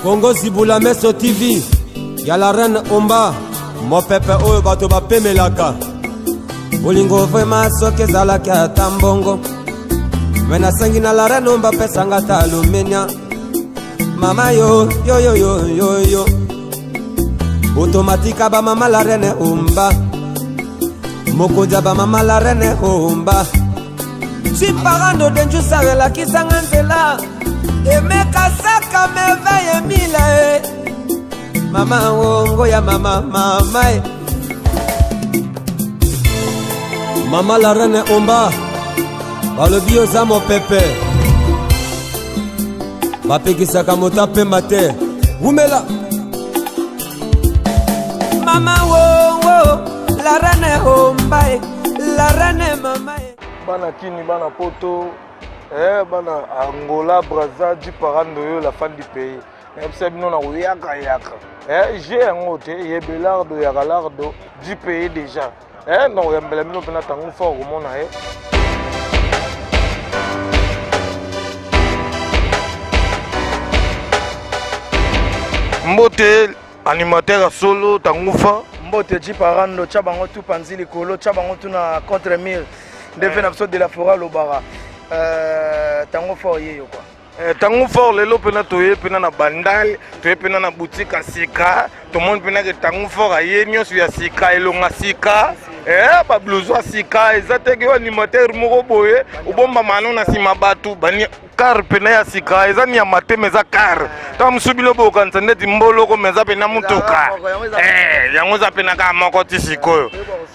Congo Zibula Meso TV ya la reine Omba, mopepe oyo bato bapemelaka. Bolingo vrema soki ezalaki ata mbongo, me nasengi na la reine Omba pesanga ata alumenia. Mama yo yo yo yo yo yo, otomatika ba mama la reine Omba, mokonzi ya ba mama la reine Omba. Chiparando denjusa elakisanga nzela emeka saka merveille emila e mama wongo ya mama mama e mama la reine Omba balobi oza mopepe bapekisaka moto apemba te wumela mama wongo la reine Omba e la reine mama e Bana Kini, bana Poto, eh, bana Angola, Brazza, Jiparando yo la fan du pays. Nayebisa bino na koyaka yaka. Eh, je yango te, yebelardo yakalardo du pays déjà. Eh, na koyambela bino mpena tango fort komona ye. Mbote animateur ya solo tangufa. Mbote Jiparando, tya bango tout panzi likolo, tya bango tout na contre mur. Nde mpe na biso de la forêt alobaka tango fort yeyo quoi. Tango fort lelo mpena toye mpena na bandal, toye mpena na boutique ya sika, tomoni mpena ke tango fort aye nyonso ya sika, elonga sika, ba blouson ya sika, eza te ke yo animateur moko boye obombama no na nsima bato bani car mpena ya sika eza nyama te, mais eza car. Ntango mosusu bino bokanisa ndeti mboloko, mais eza mpena motuka. Yango eza mpena kaka moko ti sikoyo.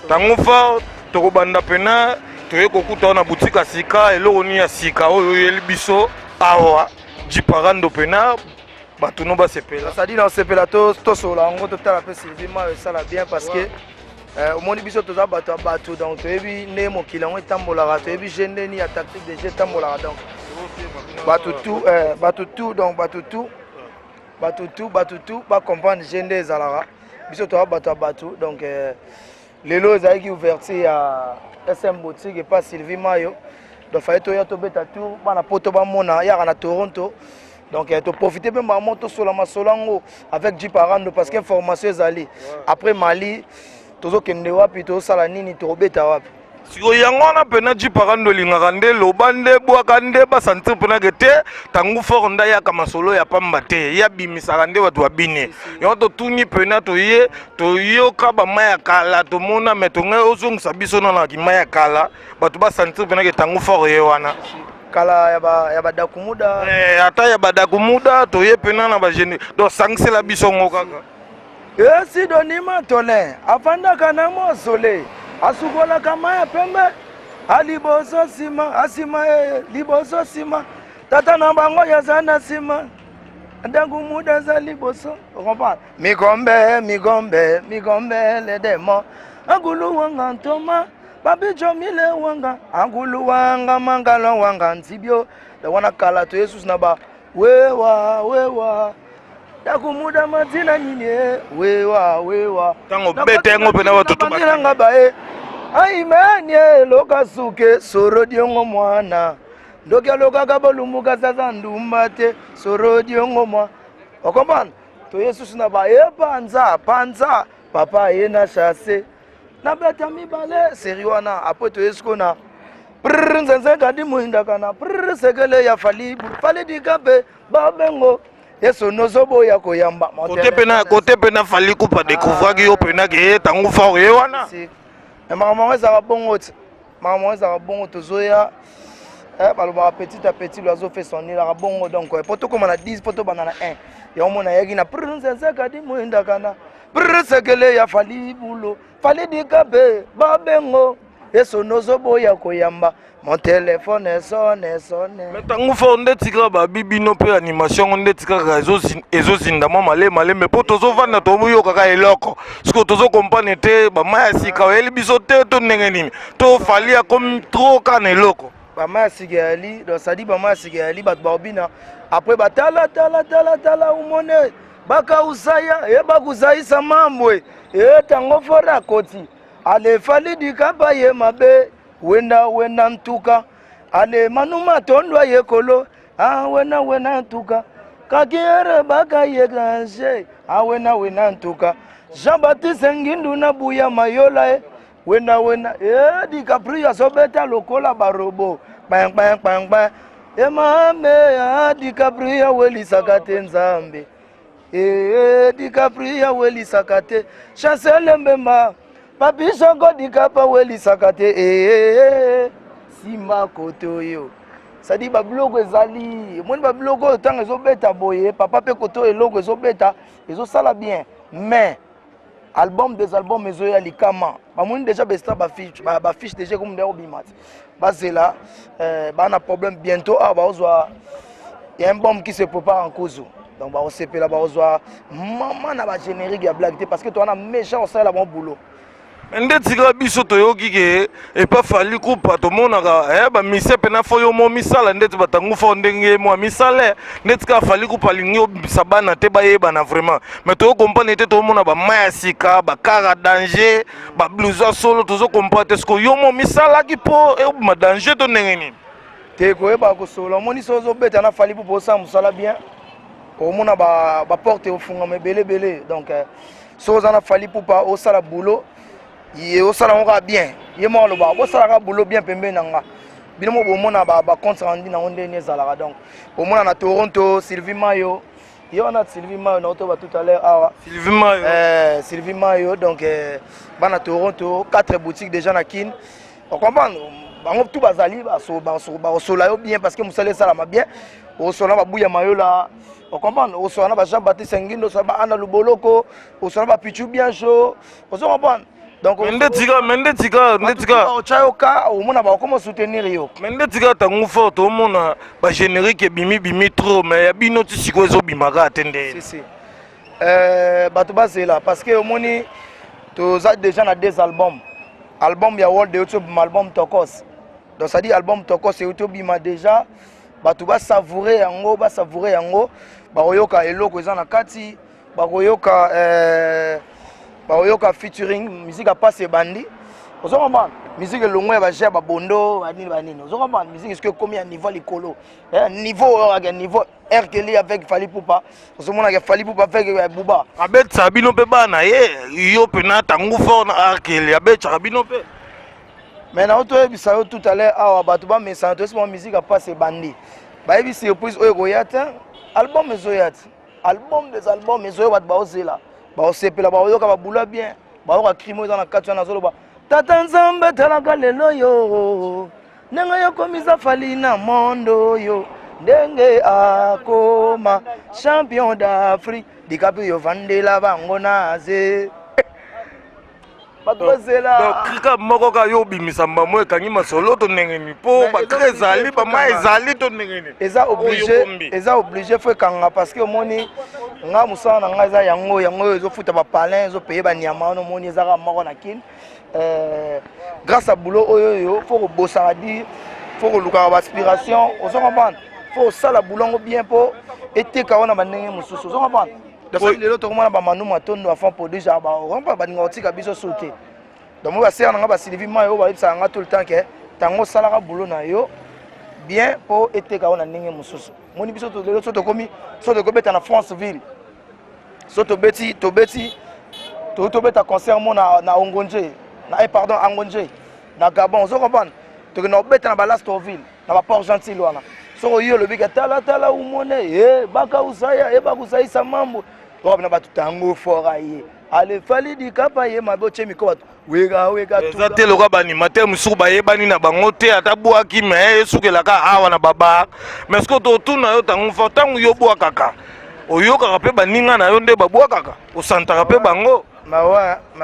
Tango fort tokobanda mpena toye kokuta na boutique ya sika, eloko nini ya sika oyo oyeli biso awa Jiparando mpena bato no basepela. C'est-à-dire na osepela tosola yango, totala mpe Sylvie Mayo esala bien parce que omoni biso toza bato ya bato, donc toyebi nde mokili yango etambolaka, toyebi jeu ndeni ya tactique de jeu etambolaka, donc bato tout bato tout, donc bato tout bato tout bato tout bacomprendre jeu nde ezalaka. Biso toza bato ya bato, donc lelo ezalaki ouverture ya SM Boutique epa Sylvie Mayo, donc fallait toya tobeta tour bana poto bamona yaka na Toronto. Donc toprofite mpe mbamo tosola masolo yango avec Jiparando parce que information ezali après Mali tozokende wapi, tozosala nini, tokobeta wapi. Sikoyo yango wana mpena Jiparando elingaka nde loba nde bwaka nde basentir mpena ke te tango fort nde ayaka masolo ya pamba te, ye abimisaka nde bato babine. Yango totuni mpena toye toyoka bama ya kala tomona, me tongai ozongisa biso nano kima ya kala bato basentir mpena ke tango fort ye wana kala ya badakumuda. Ata ya badakumuda toye mpena na bagene, donc sangisela biso ngo kaka. Esidoni matole afandaka na mosole, asukolaka mai ya pembe aliboso nsima asima liboso nsima tata na bango yaza na nsima ntango muda aza liboso. Comprendre migombe migombe migombe le demo angulu wanga ntoma babijo mile wanga angulu wanga mangalo wanga nzibio da wana kala toye susu na ba wewa wewa dakumuda matina nini wewa wewa ntango bete yango mpena bato nanga baye aimenie loka suke soro diongo mwana ndoki alokaka bolumbuka sasa ndumba te soro diongo mwa okomprendre toye susu na baye panza panza papa aye na chasse nabeta mibale seri wana apres toye siko na prr nzenze kadi muhindaka na prr sekele ya fali fali dikape babengo yeso nozoboya koyamba kote pena fali kupa découvraki yo pena ke tango fort ye wana. Makambo yango ezalaka bongo ti makambo yango ezalaka bongo tozoya balobaka petit à petit l'oiseau fait son nid elaka bongo, donc po tokóma na 10 po tobanda na 1 yango mona ayaki na prr nzenze kadi muhindaka na prr sekele ya fali bulo fali dikape babengo yeso nozoboya koyamba mon téléphone sonne sonne. Mais tango fort nde tika babi bino mpe animation ngo nde tikaka ezozinda mwa maleme maleme mpo tozovanda toyokaka eloko sikoyo tozokomprendre te bama ya sika oyeli biso te to ndenge nini to fali akomi trop kaka na eloko. Bama ya sika yali, donc sadi bama ya sika yali bato baobina après batala tala tala tala umone bakausaya e bakuzaisa mambwe e tango fort akoti ale fali dikapa ye mabe wenda wenda ntuka ale manuma tondwa yekolo ah wena wena ntuka Kakiere baka ye danger awena wena ntuka Jean Baptiste Ngindu na buya mayola e wena wena e DiCaprio azobeta lokola barobo bang bang bang bang e mame a DiCaprio awelisaka te Nzambe e DiCaprio awelisaka te Chancel Mbemba Papi Soko DiCaprio awelisaka te e simba koto yo cestadire babiloko ezali omoni babiloko oyo ntango ezobeta boye papa mpe koto eloko ezobeta ezosala bien mais album des albums ezoya likama bamoni déjà besta bafiche bafiche déjà ekomi nde kobima te bazela euh, bana problème bientôt awa baozwa ya un bombe qui se prépare en kuzu donc bakosepela bakozwa mama na bagénérique ya blague te parce que towana méchant osalela bango boulot. Nde tika biso toyoki ke epa Fally Kupa tomonaka eh, bamise mpena fo yo mo misala ndeti batangu fo ndenge mwa misala ndeti kaka Fally Kupa alingi obimisa bana te bayebana vraiment, mais tokokomprendre te, tomona bama ya sika bakara danger bablouson solo, tozokomprendre te siko yo mo misalaki mpo ebima danger to ndenge nini? Te koyeba kosolola, omoni so ozobeta na Fally Pupa osala mosala bien, omona baporte ofungama ebele ebele. Donc eh, soki oza na Fally Pupa osala boulot, ye osala yango kaka bien, ye moko alobaka bosalaka boulot bien pembeni na nga, bino mo bomona bacompte rendu nango ndenge ezalaka. Donc omona na Toronto Sylvie Mayo ye wana, Sylvie Mayo naotoba tout à l'heure awa. Sylvie Mayo. Eh, Sylvie Mayo, donc eh, bana Toronto, quatre boutiques déjà na Kin, ocomprendre bango tout bazali bakosola yo bien parce que mosala esalama bien. Osola babuya mayola, ocomprendre, osola na ba Jean Baptiste Ngindo, osola ba Ana Luboloko, osola ba Pichu bien chaud, ozo comprendre. Donc nde tika me nde tika nde tika otya yo ka omona bakokoma soutenir yo. Me nde tika ntango fort tomona bagénérique ebimi bimi trop, mais ya bino ti sikoyo ezobimaka te nde. Si, si. Euh, bato bazela parce que omoni toza déjà na deux albums, album ya world euti obima, album Tokos. Donc c'est à dire album Tokos euti obima déjà, bato basavoure yango, basavoure yango, bakoyoka eloko eza na kati, bakoyoka euh, bakoyoka featuring, musique apasi ebandi, ozo comprendre, musique elongo ya baje ya babondo banini banini, ozo comprendre, musique esoki ekomi ya niveau likolo, eh, niveau oyo kaka niveau Rkeli avec Fally Pupa, ozomonaka Fally Pupa avec eh, Buba. Abetisaka bino mpe bana ye yo mpena ntango fort na Arkeli abetisaka bino mpe. Mais na toyebisa yo tout à l'heure awa, bato bamesana, toyebisa bango musique apasi ebandi, bayebi surprise oyo ekoya te, album ezoya te, album des albums ezoya, bato baozela, baosepela, baoyoka babula bien, bayoka crime oyo eza na kati wana. Azoloba tata Nzambe talaka lelo yo ndenge yokomisa Fally na monde oyo, ndenge akoma champion d'Afrique, Dikapi yovandela bango na ze bato bazela. Krika moko kaka yo obimisa mbamo ekangi masolo to ndenge nini? Mpo bakri ezali, bama ezali to ndenge nini? Eza obligé, eza obligé fo ekanga parce que omoni nga mosala na ngai eza yango, yango oyo ezofuta bapalin, ezopaye banyama wana, omoni eza kaka moko na Kine. Euh, grâce à boulot oyo oyo fo kobosaka dire, fo kolukaka baaspiration, ozo comprendre, fo kosala boulot yango bien mpo eteka wana bandenge mosusu, ozo comprendre. Donc lelo tokomona bamanu matondo afan produit baompa balinga kotika biso su te. Donc mo basere na nga basylvie mai oyo bayebisaka nga tout le temps ke ntango osalaka boulot na yo bien mpo eteka yo na ndenge mosusu. Moni biso lelo so tokomi so tokobeta na France ville, so tobeti tobeti toyi tobeta concert mo na, na Ongonje na eh, pardon, Angonje na Gabon, ozo comprendre, tokenda kobeta na Balastorville na baport gentil wana, soko yo olobi ke tala tala umone e baka usaya e bakusaisa mambo toka na bato tango fora ye ale Fally Dikapa ye mabe otie miko bato wega wega. Eza te lokola baanimateur mosusu bayebani na bango te, ata bwaki me esukelaka awa na babar. Mais soki totuna yo ntango fo ntango yo bwakaka, oyokaka mpe baninga na yo nde babwakaka, osantaka mpe bango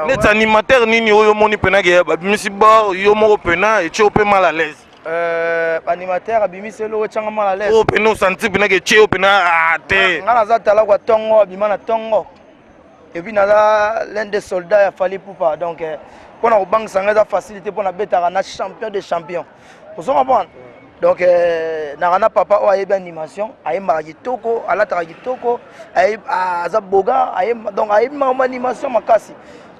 neti animateur nini oyo omoni mpena ke babimisi bar yo moko mpena etie yo mpe mal à l'aise? Euh, animateur abimisi eloko etyanga mal à l'aise oyo mpena osanti mpena ke etie yo mpena ah, te. Nga naza talakwa ntongo abima na ntongo et puis naza l'un des soldats ya Fally Pupa. Donc mpona kobangisa nga eza facilité mpo nabetaka na champion de champion, ozo comprendre. Donc euh, naka na papa oyo ayebi animation, ayembaka kitoko, alataka kitoko, aza boga, ayemba donc ayebi makambo animation makasi.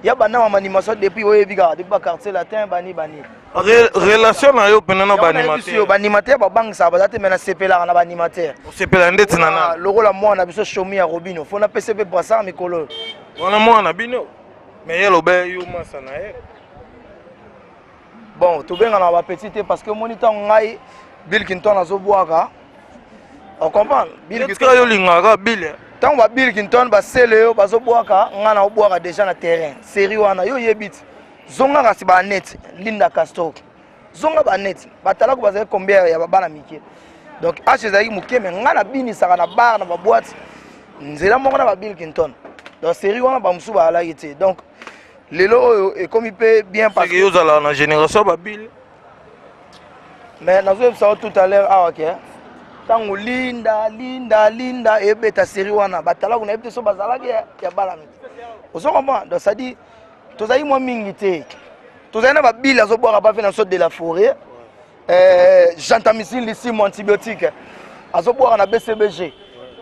Ya banda makambo animation depuis oyebi kaka depuis ba quartier latin bani bani. Relation na yo mpena na baanimateur? Baanimateur babangisaka baza te, me nasepelaka na baanimateur. Osepela ndeti na nani? Lokola mwana biso Shomi ya Robino, fo napesa mpe brassard mikolo oyo. Wana mwana bino, me ye loba yo masa na ye. Bon, tobengana ba petit te parce que omoni ntango ngai Bill Clinton azobwaka, ocomprendre? Bill Clinton yo olingaka Bill. Ntango ba Bill Clinton basele yo bazobwaka, ngai naobwaka déjà na terrain série wana yo oyebi ti zonga kasi baneti Linda Castro zonga baneti batalako bazali combien ya bana mike, donc h ezalaki moke, me ngai nabinisaka na bar na baboite nzela moko na ba Bill Clinton. Donc série wana bamosusu bazalaki te. Donc lelo oyo ekomi mpe bien parce que yo ozalaka na génération babile. Mais nazoyebisa yo tout à l'heure awa ke ntango Linda Linda Linda ebeta série wana, batalako nayebi te so bazalaki ya bana mike, ozo comprendre? Donc c'est-à-dire tozali mwa mingi te, tozali na babile azobwaka bafe na biso de la forêt, gentamicine lisimo antibiotique azobwaka na BCBG.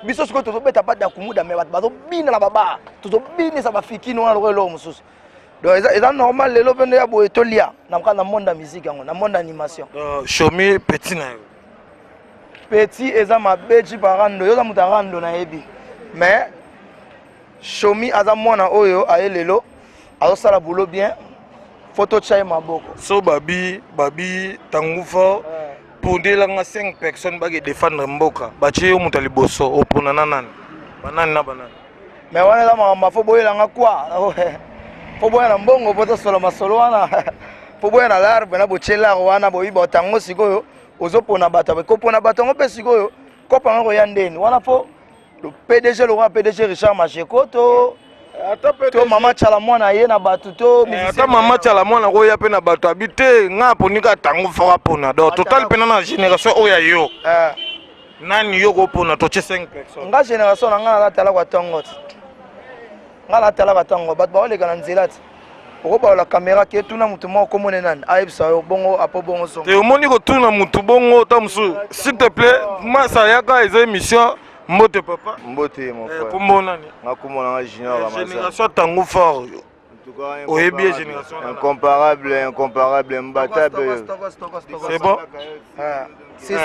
Biso sikoyo tozobeta ba dakumuda, me bato bazobina na babar, tozobinisa bafikini wana lokola eloko mosusu. Donc eza normal lelo mpe nde ya boye tolia na monde ya musique yango, na monde animation. Shomi petit na yo? Petit eza mabe ti parando, yo oza moto ya rando nayebi, mais Shomi aza mwana oyo aye lelo azosala boulot bien, fo totya ye maboko. So babi babi tangu fort pondelanga 5 personnes bake défendre mboka, batie yo moto ya liboso, opona na nani, banani na banani? Mais wana eza makambo fo boyelanga kwa, fo boya na mbongo mpo tosola masolo wana, fo boya na larve na botie lare wana boyiba otango. Sikoyo ozopona bato, kopona bato yango mpe sikoyo kopa yango koya ndeni wana fo PDG lokola PDG Richard Majeko to mama Tshala mwana ye na bato to ata mama Tshala mwana koya mpe na bato abi te, nga aponi kaka ntango fort apona. Donc total mpena na génération oyo ya yo, nani yo kopona? Totie 5 personnes. Nga génération na nga naza tala kwa ntongo ti, nga natala batango bato baoleka na nzela ti okobaola kamera ke tuna motu moko komone nani ayebisa yo bongo apo bongo zongo. Te, omoni kotuna motu bongo ta mosusu, s'il te plaît masa yaka, eza émission. Mbote papa. Mbote mon frère. Kombo nani? Nga kombo na nga Junior Ramazan. Génération tango fort oyebi ye génération? Incomparable, incomparable, imbattable. C'est bon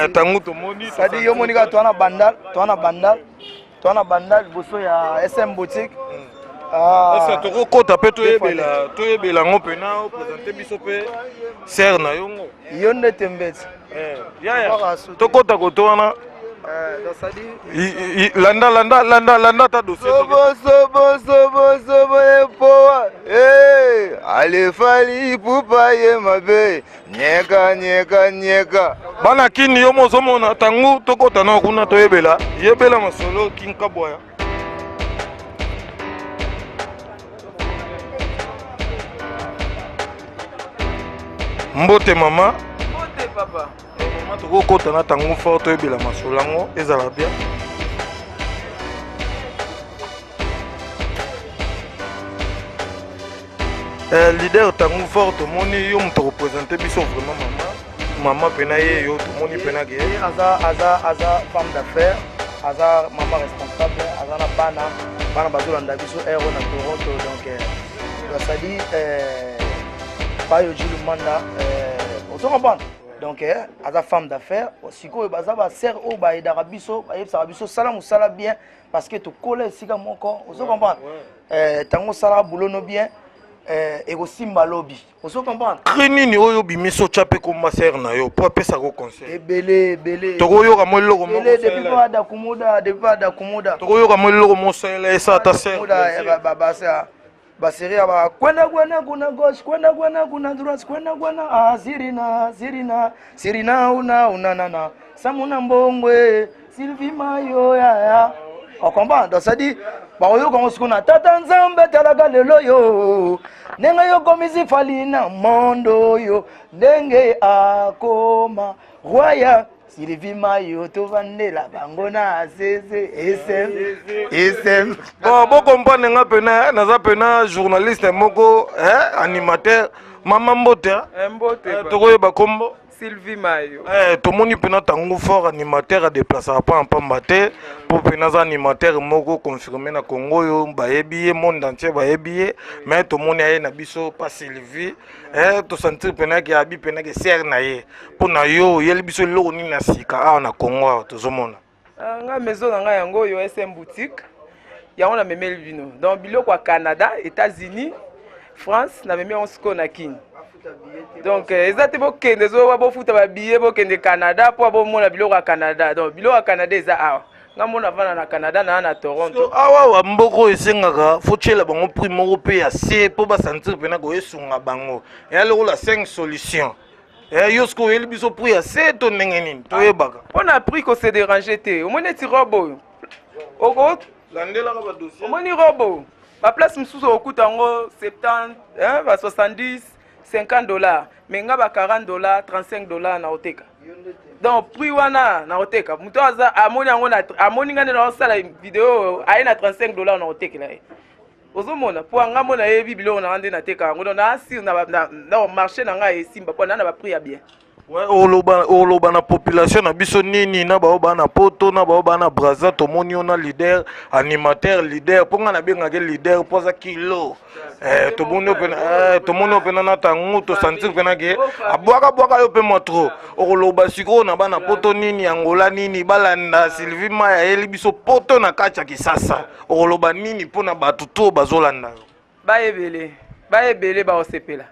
ntango tomoni. C'est-à-dire yo omoni kaka toa na Bandal, toa na Bandal, toa na Bandal liboso ya SM boutique. Ese tokokota mpe toyebela, toyebela yango mpena opresente biso mpe sere na yo ngo. Yo nde tembeti. Yaya, tokota koto wana. Landa landa landa landa ta dossier. Sobo sobo sobo sobo epoa alefali pupa ye mabe nyeka nyeka nyeka. Bana kini yo mozomona ntango tokota na kuna toyebela yebela masolo kinkabwaya. Mbote mama. Mbote papa. Mama, tokokota na ntango fort, toyebela masolo yango ezala bien. Leader ntango fort, tomoni yo moto akopresente biso vraiment mama, mama mpena ye yo tomoni mpena ke Aza femme d'affaires, aza mama responsable, aza na bana, bana bazolanda biso ero na Toronto. Donc basali Payo Jilu Manda, ozo comprendre? Donc aza femme d'affaires. Sikoyo baza basere oyo bayedaka biso, bayebisaka biso sala mosala bien parce que tokola esika moko, ozo comprendre? Ntango osalaka boulot no bien, ekosimba lobi, ozo comprendre? Cri nini oyo obimisi otya mpe komba sere na yo mpo apesaka conseil? Ebele ebele. Tokoyoka mwa eloko moko. Ebele depuis pa Dakumuda, depuis pa Dakumuda. Tokoyoka mwa eloko mosalela esa ata sere. Baserie ya ba kwenda kwenda kuna gauche, kwenda kwenda kuna droite, kwenda kwenda, ah, sirina sirina sirina una una nana samuna mbongwe Sylvie Mayo ya ya, okomprendre? Donc c'est-à-dire bakoyoka yango sikoyo na tata Nzambe talaka lelo yo ndenge yokomisi Fali na monde oyo, ndenge akoma roi ya Sylvie Mayo, tovandela bango na sese sm sm. Bon, bocomprendre nga pena naza pena journaliste moko, animateur. Mama, mbote. Mbote. Tokoyeba kombo? Sylvie Mayo. Eh, tomoni mpena tango fort animateur adeplasaka mpa na pamba te mpo mpena aza animateur moko confirme na congo oyo bayebi ye monde entier bayebi ye mais tomoni aye na biso pa sylvie eh, tosentir mpena ke abi mpena ke sere na ye mpo na yo oyeli biso eloko nini na sika awa na congo awa tozomona. Ah, nga maison na ngai yango oyo sm boutique yango namemeli bino donc biloko ya canada, États-Unis, France, namemi yango sikoyo na Kini. Donc eza te bokende zowa bofuta babillet bokende Canada mpo bomona biloko ya Canada. Donc biloko ya Canada eza awa. Nga mona vanda na Canada, na Toronto. Awa wa mboka oyo esengaka fo tiela bango prix moko mpe ya se mpo basentir mpena koesunga bango eya lokola 5 solution. Eh, yo sikoyo oyeli biso prix ya se to ndenge nini toyebaka? Mpo na prix kose déranger te. Omoni neti robe oyo oko landelaka badossier. Omoni robe oyo, baplace mosusu okokuta yango 70, hein, ba 70, 50 $, mais nga ba 40 $, 35 $ na oteka. Donc prix wana na oteka, moto aza amoni yango na amoni nga nde naosala video, aye na 35 $ na otekela ye. Ozomona mpo nga mo nayebi biloko na nga nde nateka yango. Donc naasire na marché na ngai esimba mpo na baprix ya bien. Ouais, oloba na population na biso nini, na bao baa na Poto, na bao baa na Braza? Tomoni yo na leader animateur, leader mpo ngai nabengaki leader mpo aza kilo. Eh, tomoni yo pena, eh, tomoni yo pena na tango tosentir pena ke abwakabwaka yo mpe mwa trop. Okoloba sikoyo na bana Poto nini, Angola nini, balanda Sylvie Maya ayeli biso Poto na kati ya Kisasa? Okoloba nini mpo na bato to bazolanda yo? Bayebele, bayebele, baosepela.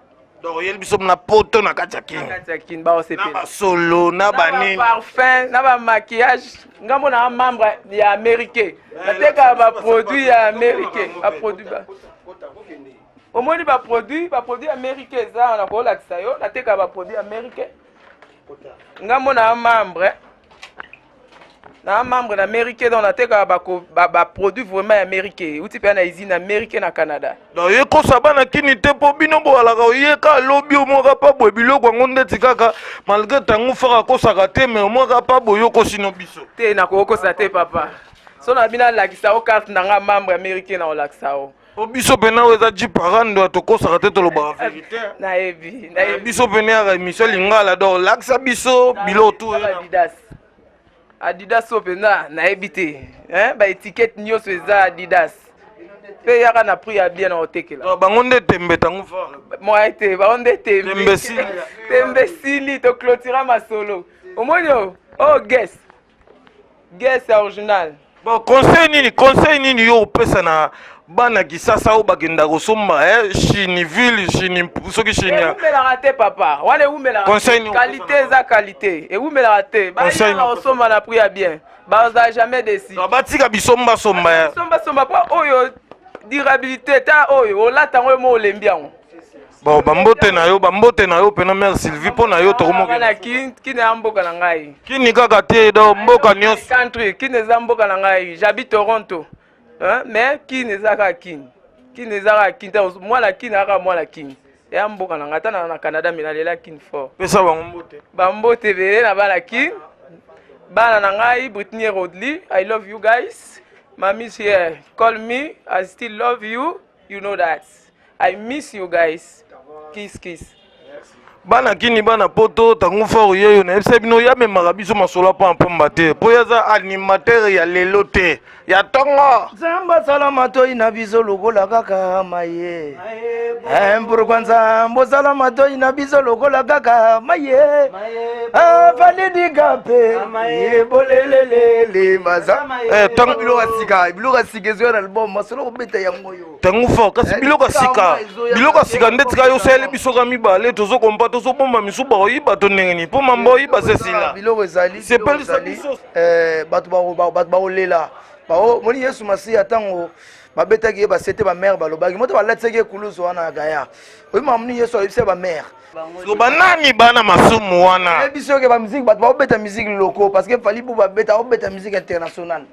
Donc oyeli biso na Poto na kati ya na Kini kati ya Kini, baosepela. Na basolo na banini? Parfum na bamaquillage. Nga mona na membre ya Amérique, natekaka baproduit ya Amérique, baproduit ba omoni baproduit américain eza wana kolakisa yo. Natekaka baproduit américain. Nga mona membre na membre na Amérique, donc natekaka baproduit vraiment ya Amérique, euti mpe na usine américain na Canada. Donc ye kosa bana Kini te mpo bino boalaka oyeka alobi omwaka pa boye biloko yango ndeti kaka malgré ntango faka akosaka te, mais omwaka pa boye okosino biso. Te, nakokosa te papa. So na bino alakisa o carte na nga membre américain na olakisa o. Po biso pena oyo eza jiparando, tokosaka te, tolobaka vérité. Nayebi, nayebi. Biso pene yaka émission lingala, donc lakisa biso biloko tu. Adidas, Adidas oyo mpenza nayebi te, hein? Baétiquette nyonso eza Adidas mpe yaka na prix ya bien na otekela. Donc, bango nde tembe ntango fort. Moye te, bango nde tembe. Tembe sili. Tembe sili, toclotira masolo. Omoni oyo, oyo Guess, Guess ya original. Bon, conseil nini yo opesa na bana Kisasa oyo bakenda kosomba, eh, Chine ville, Chine soki Chine Ewumelaka te papa, wana ewumelaka. Conseil nini? Qualité eza qualité, ewumelaka te. Conseil Bayaka nini? kosomba na prix ya bien, bazala jamais déçus. Donc, batika bisombasomba ya Sombasomba mpo oyo durabilité ta oyo olata yango yo mo olembi yango. Bon, bambote na yo mpena mare Sylvie mpo na yo tokomoke. Bana Kini ya mboka na ngai. Kini kaka te, donc mboka nyonso. Country Kini eza mboka na ngai. J'habite Toronto, hein? Mais Kini eza kaka Kini, Kini eza kaka Kini. Mwana Kini kaka mwana Kini eya mboka na ngai. Ata na Canada, me nalela Kini fort. Pesa bango mbote. Bambote ebele na bana Kini, bana na ngai Britney, Rodley, I love you guys. Mami's here, call me, I still love you, you know that I miss you guys. Kiss kiss. Bana Kini, bana Poto, ntango fort yeyo nayebisa bino ya memaka biso masolo mpo mpamba te mpo ye aza animateur ya lelo te, ya ntongo. Nzambe asala matoi na biso lokola kaka maye. Pourquoi Nzambe osala matoi na biso lokola kaka maye afalidika mpe yebolelelele maza? Eh, Biloko ya sika, biloko ya sika ezoya na album masolo kobeta yango oyo. Ntango fort, kasi biloko ya sika, biloko ya sika ndeti kaka yo osaleli biso ka mibale, tozokompa, tozobomba misu, bakoyiba to ndenge nini? Mpo mamba oyiba se sila. Biloko ezali Sepelisa biloko ezali. biso. Bato bakolela. Moni Yesu Masiya, ntango babetaki ye basete, bamare balobaki moto balatisaki ye kulusu wana ya gaya oyi mamoni. Yesu ayebisi bamare. So banani bana masumu wana? Oyebi soki bamusique, bato baobeta musique locaux, parce que Fally po babeta, aobeta musique internationale,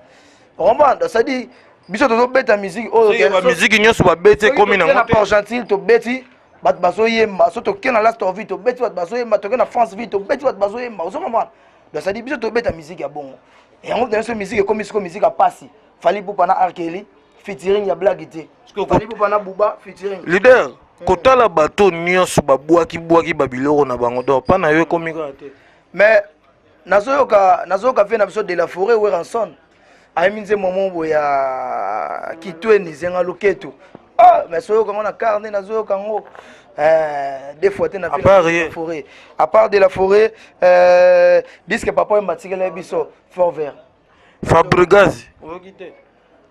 comprendre? C'est-à-dire biso tozobeta musique oyo Soki bamusiki nyonso babeti ekomi na nango te. Port Gentil tobeti, bato bazoyemba. So toke na Last Ville tobeti, bato bazoyemba. Toke na France Ville tobeti, bato bazoyemba. Ozo comprendre? Donc c'est-à-dire biso tobeta musique ya bongo yango na biso. Musique ekomi siko musique ya pasi. Fally Ipupa na Arkeli featuring ya blague te. Fally Ipupa na Buba featuring. Leader. Kotala bato nyonso babwaki-bwaki babiloko na bango, donc mpa na yo ekomi kaka te. Mais nazoyoka, nazoyoka ve na biso de la forêt Werrason ayembi nzembo moko boye ya kitweni zenga loketo. Ah, mais soyoka yango na car nde nazoyoka yango deux fois te na À part ye. la forêt, à part de la forêt, disque papa oyo batikela biso fort vert. Fabregas oyoki te?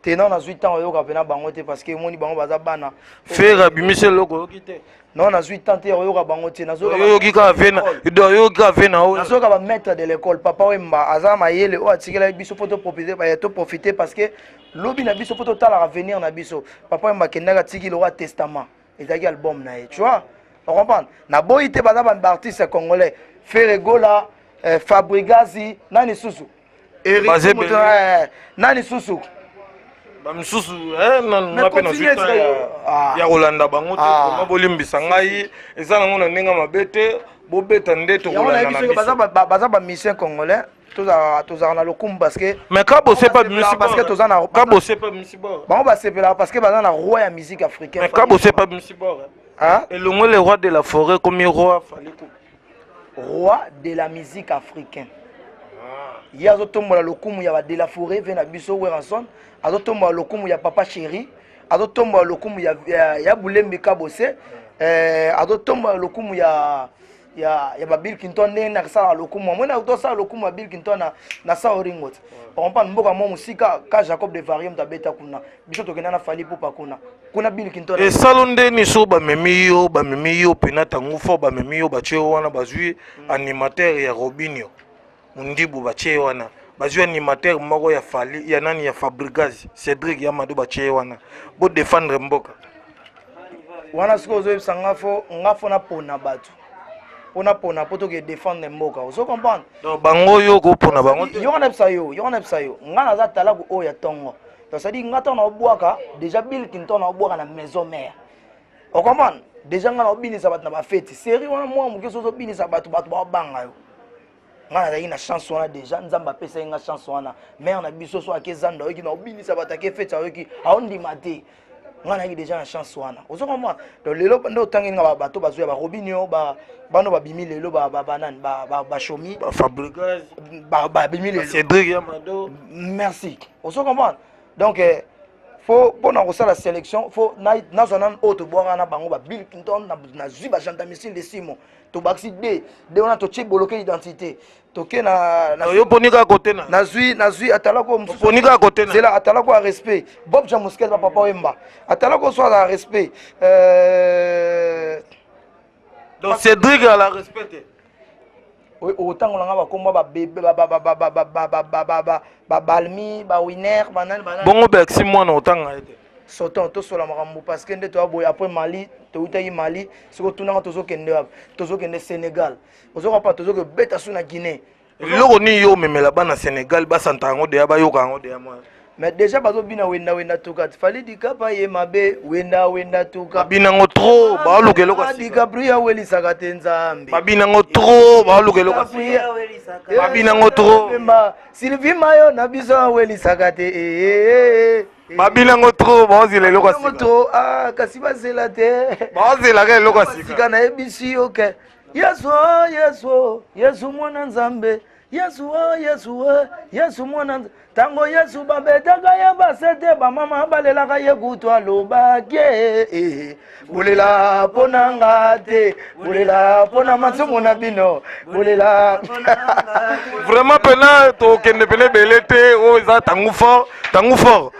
Te, non, nazwi ntango oyoka mpena bango te, parce que omoni bango baza bana. Ferre abimisi eloko, oyoki te? Non, nazwi temps te ya koyoka bango te. Nazoyoka Oyoki kaka ve na, donc oyoki kaka ve na oyo. Nazoyoka bamaître de l'école, papa Wemba aza mayele oyo atikelaki biso mpo toprofite, toprofite, parce que lobi na biso mpo totalaka avenir na biso. Papa Wemba akendaki, atiki lokwa testament, ezalaki album na ye, tu vois, ocomprendre. Naboyi te, baza baartiste congolais, Ferre Gola, Fabrigazi, nani susu? Baza Héritier moto, nani susu? Bamisusu nanu Mais nga mpe nazwi continue, temps Ah. ya kolanda bango te. Ah. Vraiment, bolimbisa ngai, eza nango na ndenge mabe te, bobeta nde Yango tokolanda nayebi na soki baza biso. baza bamusicien congolais, tozalaka na lokumu parce que Mais kabose pa bimisi parce que toza na kabose pa bimisi bor. Bango basepelaka parce que baza na roi ya musique africaine. Mais kabose pa bimisi bor. Hein? Elongo le roi de la forêt komi roi Fally Ipupa. Roi de la musique africaine, ye azotombola lokumu ya ba de la forêt, ve na biso Werrason azotombola lokumu ya papa chéri, azotombola lokumu ya Bulembi Kabose, azotombola lokumu ya ba Bill Clinton. Ndenge nasalaka lokumu amoi, tosala lokumu ya Bill Clinton na sao ringo te, ocomprendre. Mboka mo mosika ka Jacob de Varie, moto abeta kuna, biso tokenda na Fally Ipupa kuna, kuna Bill Clinton. Esalo ndeni so bamemi yo mpena ntango fo bamemi yo, batie yo wana, bazwi animateur ya Robinio Mundibu, batie ye wana, bazwi animateur moko ya Fally, ya nani, ya Fabregas, Cédric ya Mado, batie ye wana, bodefendre mboka. Wana sikoyo ozoyebisa nga fo, nga fo napona bato mpo napona mpo toke défendre mboka, ozo comprendre. Donc bango oyo kopona bango te. Yo wana yebisa yo, yo wana yebisa yo, nga naza talaku oyo ya ntongo. Donc c'est-à-dire nga ntango naobwaka déjà Bill Clinton, naobwaka na maison mère, ocomprendre. Déjà nga naobinisa bato na bafeti série wana, mwa moke so ozobinisa bato, bato baobanga yo. Nga nazalaki na chance wana déjà, Nzambe apesaki nga chance wana. Mare na biso so ake zando, ayoki naobinisa bato, ake feti, ayoki, aondima te. Nga nazalaki déjà na chance wana, ozo comprendre. Donc lelo nde otangi nga bato bazoya, barobinio, bano babimi lelo, banani, bashomi. Fabregas. Babimi lelo. Cédric ya Mado. Merci, ozo comprendre. Donc fo mpona kosala sélection, fo nazwa nanu oyo tobwaka na bango, ba Bill Clinton, nazwi bagendarmerie de simo, tobakisi d de wana, totie boloke identité, toke na Yo poni kaka kote na Nazwi atalako. Oponi kaka kote na Zela, atalako ya respect, Bob Jamusket, bapapa Wemba, atalako so azala respect. Donc Cédric ala respect te? Otangola nga bakombo babebe, babalmi, bawiner, banani, banani. Bongo Berxi mwana otanga ye te? Soton tosola makambo, parce que nde toya boye après Mali, toutaki Mali, soki otunanga tozokende wapi? Tozokende Sénégal, ozokopa, tozokobeta su na Guinée. Eloko nini yo omemela bana Sénégal basanta yango deya, bayoka yango deya mwana? Mais déjà bazobina wenda wenda tuka, Fally Dikapa ye mabe, wenda wenda tuka. Babina yango trop, baoluka eloko ya sika. Dicaprio awelisaka te Nzambe. Babina yango trop, baoluka eloko ya sika, babina yango trop. Sylvie Mayo na biso awelisaka te. Babina yango trop, baozela eloko ya sika. Trop, ah, kasi bazela te. Baozelaka eloko ya sika. Sika nayebisi yo ke Yesu o, Yesu o, Yesu mwana Nzambe, Yesu o, Yesu o, Yesu mwana. Ntango Yesu babetaka ye basete, bamama balelaka ye, kutu alobaki: "Eh, bolela mpo na nga te, bolela mpo na masumu na bino, bolela." Vraiment mpena tokende pene ebele te, oyo eza ntango fort, ntango fort.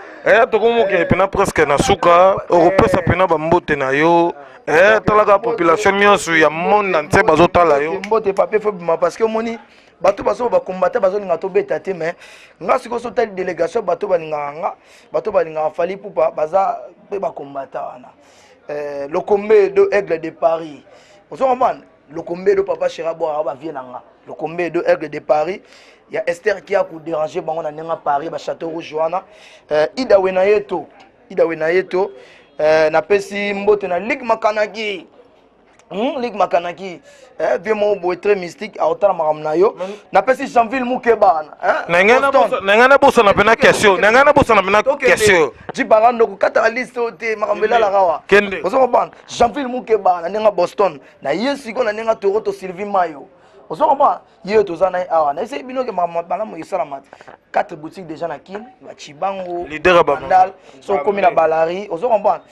Tokomokende mpena presque na suka. Okopesa mpena bambote na yo, talaka population nyonso ya monde entier bazotala yo. Mbote papier fo bima, parce que omoni bato bazo bakombata, bazolinga tobeta te. Mais nga sikoyo so otali délégation, bato balingaka nga, bato balingaka Fally Ipupa, baza mpe bakombata wana. Lokombe do Aigle de Paris, ozo comprendre, Lokombe do papa chéri abwaka bavie na nga, Lokombe do Aigle de Paris ya Esther kia kodéranger bango na ndenge ya Paris, bachateau rouge wana, Ida we na ye to Ida we na ye to, napesi mbote na Ligue Makanaki. Lig Makanaki, eh, vieux moko boye très mystique, aotala makambo na yo. Napesi Jeanville Mukeba wana. Na ngai nabosana mpena question, na ngai nabosana mpena question. Jibarando kokataka liste oyo te, makambo elalaka awa. Kende. Ozo comprendre? Jeanville Mukeba na ndenge Boston, na ye sikoyo na ndenge Toronto Sylvie Mayo. Ozo comprendre? Ye oyo toza na ye awa. Na ese bino ke makambo malamu esalama te. Quatre boutiques déjà na Kin, ba Chibango, Leader ya ba Bandal, so okomi na Balari, ozo comprendre?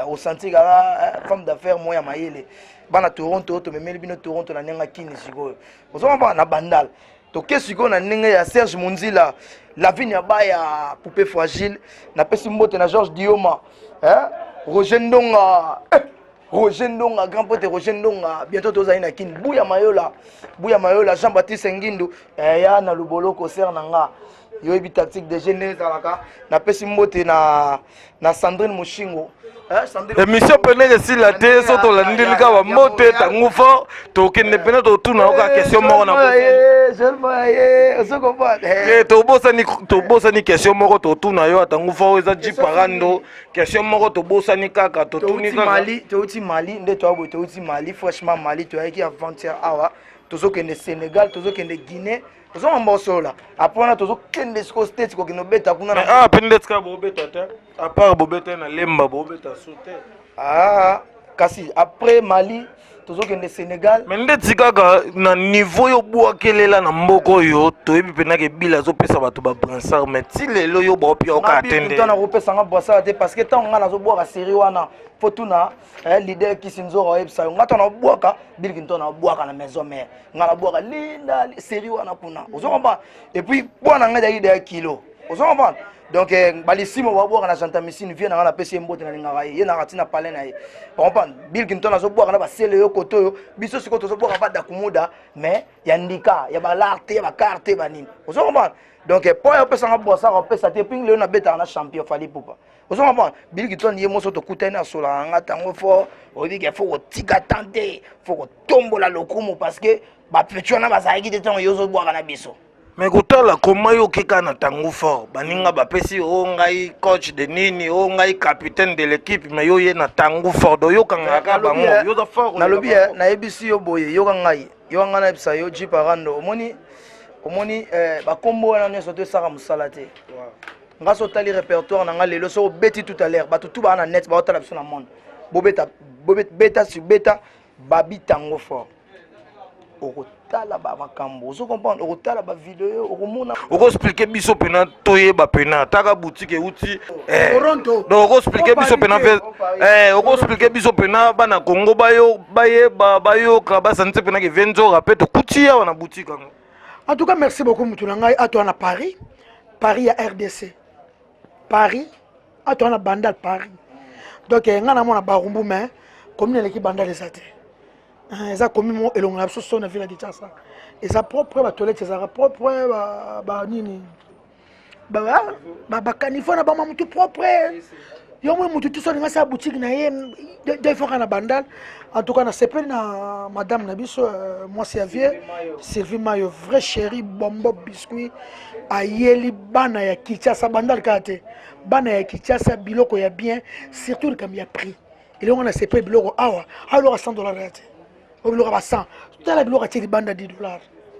Osanti kaka femme d'affaires moya mayele. Bana Toronto, tomemeli bino Toronto na ndenge Kin sikoyo. Ozo comprendre? Na Bandal. Toke sikoyo na ndenge ya Serge Munzila, Lavigne ya Baya, poupée fragile, napesi mbote na Georges Dioma, hein? Roger Ndonga. Roger Ndonga, grand pote Roger Ndonga, bientôt tozali na Kin. Bouya Mayola, Bouya Mayola, Jean-Baptiste Ngindu, ya na Luboloko ser na nga. Yoyebi tactique de jeu ezalaka. Napesi mbote na Sandrine Mushingo. Sandrine Émission pene esila te, so tolandeli kaka bambote ntango fort, tokende pene totuna yoka question moko na tobosani, question moko totuna yo atango fort eza Jiparando, question moko tobosani kaka totuni kaka. Mali, touti Mali nde toya boye, touti Mali fraîchement, Mali toyaki avant-hier awa, tozokende Sénégal, tozokende Guinée, tozomamba osola après wana tozokende sikoyo State, kokende obeta kuna. Ah, mpe nde tika bobeta te, à part bobeta na Lemba, bobeta su te. Ah, kasi après Mali tozokende Sénégal. Mais ndeti kaka na niveau yo bwakelela na mboka oyo, toyebi mpenaka ebila azopesa bato babrassard, mais ti lelo yo baopia oka te nde. Nakopesanga brassard te, parce que ntango ngai nazobwaka série wana, fo tuna leader Kisi Nzora, oyebisa yo ngai ntango nabwaka biliki, nto nabwaka na maison mare, ngai nabwaka linda série wana kuna, ozo comprendre? Et puis bwana ngai ezalaki deya kilo, ozo comprendre? Donc balisimo babwaka na gentamicine, vie na ngai napesi ye mbote, nalingaka ye, ye naka ntina palin na ye, comprendre? Bill Clinton azobwaka na basele yo kote oyo, biso sikoyo tozobwaka badakumuda, mais ya ndika ya balar te, ya bakar te, banini, ozo comprendre? Donc po ya opesanga brassard, opesa te. Puis lelo nabetaka na champion Fally Ipupa, ozo comprendre? Bill Clinton ye moso tokutani, asolaka nga ntango fort, oyebi ke fo kotika tan te, fo kotombola lokumu, parce que bapetits wana bazalaki te ntango yo ozobwaka na biso. Mais kotala koma yo okeka na ntango fort, baninga bapesi o ngai coach de nini, o ngai capitaine de l'équipe, mais yo ye na ntango fort, do yokangaka kaka bango, yo oza fort. Nalobi, nayebisi yo boye, yoka ngai, yoka ngai, nayebisa yo Jip Arando, omoni bakombo wana nyonso to esaka mosala te. Nga so otali répertoire na nga lelo, so obeti tout à l'heure, bato tu baa na net, baotala biso na monde, bobeta beta sur beta babi tango fort, okotala bamakambo, ozo comprendre, okotala bavideo, okomona. Okoexpliquer biso mpena toyeba mpena taka boutique euti Toronto. Donc okoexpliquer biso mpena, okoexpliquer biso mpena bana Congo bayo bayeba, bayoka, basanti mpena ke vie Nzora mpe tokuti awa na boutique yango. En tout cas, merci beaucoup mutu na ngai ato na Paris, Paris ya RDC, Paris ato na Bandal Paris. Donc ngai namona Barumbu, mais commune eleki Bandal eza te. Eza commune moko elongo na biso so na ville ya Kinshasa, eza propre, batoilette ezalaka propre, banini, bacaniveau na bama mutu propre. Yo moi mutu tuso alinga asala boutique na ye deux fois kaka na Bandal. En tout cas nasepeli na madame na biso, mwasi ya vieux Sylvie Mayo, vrai chéri bombo biscuit, ayeli bana ya Kinshasa, Bandal kaka te, bana ya Kinshasa biloko ya bien, surtout likambo ya prix. Eloko na sepeli, biloko awa aloko 100 dollar ya te, oyo biloko ya ba 100. Tala biloko atie libanda 10 dollar,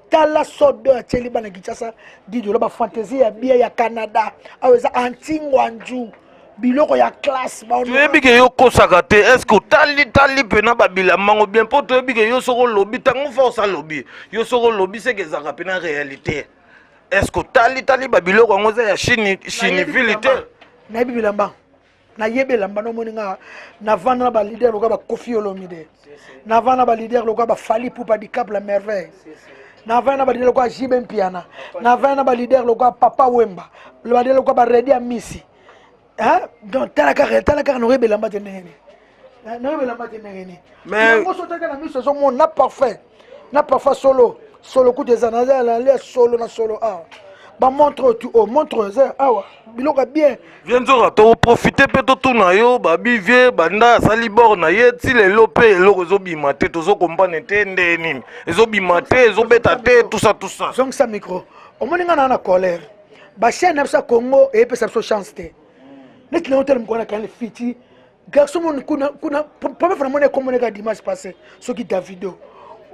tala sodo atieli bana Kinshasa 10 dollar, bafantaisie ya bia ya Canada awa eza antingwanju, biloko ya classe. Toyebi ke yo kosaka te. Est ce que otali tali mpena babilamba yango bien? Mpo toyebi ke yo soki olobi ntango force alobi, yo soki olobi seke ezalaka mpena réalité. Est ce que otali tali babiloko yango eza ya Chine, Chineville te? Nayebi bilamba, nayebi elamba. Nomoni nga navanda na baleader lokola baKoffi Olomide, navanda na baleader lokola baFally Ipupa Dicap la Merveille, navanda na baleader lokola JB Mpiana, navanda na baleader lokola Papa Wemba, baleader lokola baReddy Amisi. Donc tala kaka, tala kaka, noyebi elamba te ndenge nini, noyebi elamba te ndenge nini. Yango so otaka na miso, ezomona na parfum, na parfum solo solo kutu eza nalia solo na solo awa, bamontre oyo tu oyo montre oyo eza awa, biloko ya bien. Vie Nzoka, toprofite mpe totuna yo, babi vie banda asali bord na ye ti lelo mpe eloko ezobima te, tozokompane te nde nini ezobima te, ezobeta te, tout ça, tout ça. Zongisa micro. Omoni nga naa na colère, bachaîne na biso ya Congo eyepesa biso chance te. Neti nango tele mokolo na kaneli fiti. Garçon moni kuna kuna première fois namoni ekomona eka dimanche passé, soki Davido.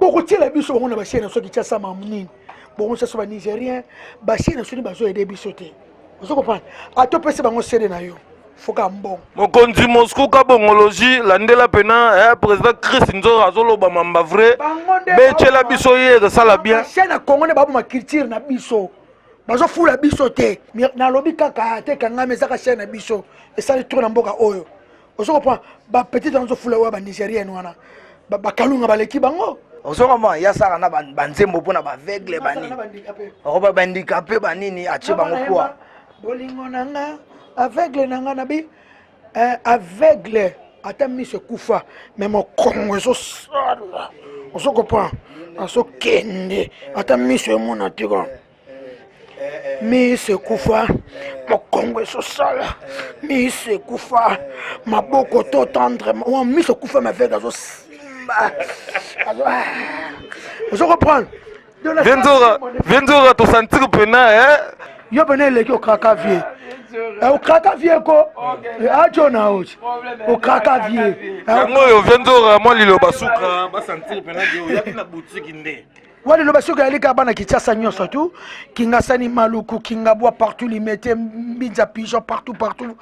Bokotiela biso bango na ba chaîne na soki Kinshasa mamu nini. Bongo chasse ba Nigérien, ba chaîne na soki bazo aider biso te. Ozo comprendre? Ato pesi bango CD na yo. Foka mbongo. Mokonzi Moscou kabongologie landela pena eh, président Chris Nzora azoloba mamba vrai. Bechela biso ye esala bien. Chaîne na Congo ne baboma culture na biso. Bazofula biso te. Nalobi kaka te kangame ezaka chaîne na biso. Esali trop na mboka oyo. Ozo comprendre? Ba petite bazofula oyo ba Nigérienne wana. Ba kalunga baleki bango. Ozo comprendre? Ya sala na banzembo mpona ba aveugle banini. Okoba ba handicapé banini atie bango poids. Bolingo na nga aveugle na nga nabi eh, aveugle ata miso ekufa me mokongo ezosala ozo comprendre azokende ata miso emona te kaka miso ekufa mokongo ezosala miso ekufa maboko to tendre miso ekufa me aveugle azosimba ozo comprendre. Viens Nzora, tosentir pena eh? Yo pena eleki okraka vie. Okraka vie ko. Ajo na oji. Okraka vie. Yango oyo Viens Nzora mwa liloba suka ba sentir pena ke oyaki na boutique nde. Wa liloba suka yalika bana Kinshasa nyonso tu. Kingasani Maluku, Kingabwa partout Limete, Mbinza Pigeon partout partout.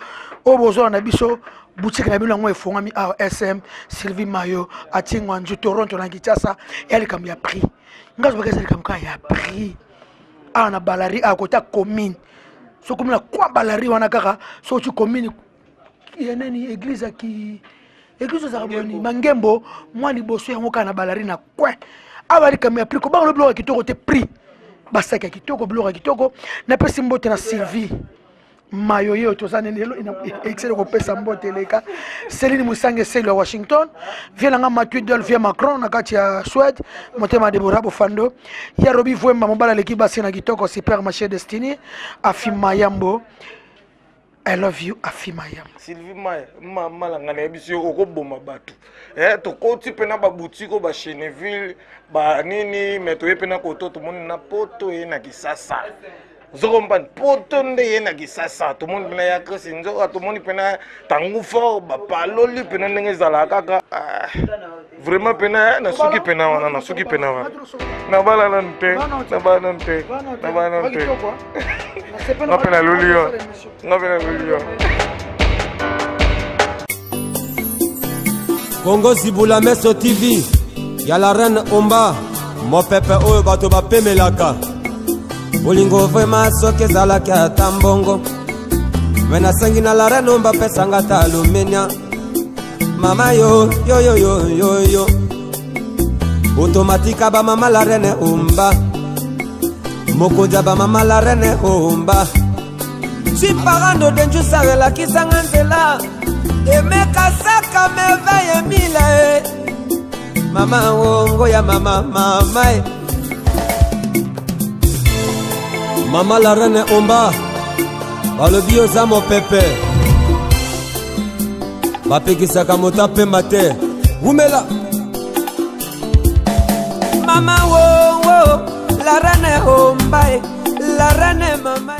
Oyo bozwa na biso boutique na bino yango efongami awa SM Sylvie Mayo atingwa nzu Toronto na Kinshasa ya likambo ya prix. Nga azobaka eza likambo kaka ya prix awa na balari awa kota commune soki omona kwa balari wana kaka soki oti commune ya nani église ya ki église ozalaka boni mangembo mwa liboso yango kaka na balari na coin awa likambo ya prix kobanga lo biloko ya kitoko te prix basaki ya kitoko biloko ya kitoko napesi mbote na Sylvie Mayo ye toza nene lelo excellent kopesa mbote eleka Celine Musange Selo ya Washington vie nanga Mathieu Dol vie Macron na kati ya Suède motema Deborah Bofando ya Robi Vuemba mobala leki basi na kitoko super ma chère Destiny Afi Mayambo I love you Afi Mayambo Sylvie Maya malanga na yebisi yo okoboma bato eh, tokoti mpe na babutiki oyo bacheneville banini me toye mpe na koto tomoni na poto ye na kisasa ozokompane poto nde ye na kisasa tomoni mpena ya Chris Nzoka tomoni mpena tangu fort bapaloli mpena ndenge ezalaka kaka ah, vraiment mpena nasuki mpena wana nasuki mpena wana nabala nanu te nabala nanu te nabala nanu te nga mpe naluli yo nga mpe naluli yo. Congo Zibula Meso TV ya la reine Omba mopepe oyo bato bapemelaka bolingo vrema soki ezalaki ata mbongo me nasengi na la reine Omba pesanga ata alumenia mama yo yo yo yo yo yo otomatika ba mama la reine Omba mokonzi ya ba mama la reine Omba Chiparando denjusa elakisanga nzela emeka saka merveille mila e mama wongo ya mama mama e mama la reine Omba balobi oza mopepe bapekisaka moto apema te wumela mama wongo la reine Omba e la reine mama.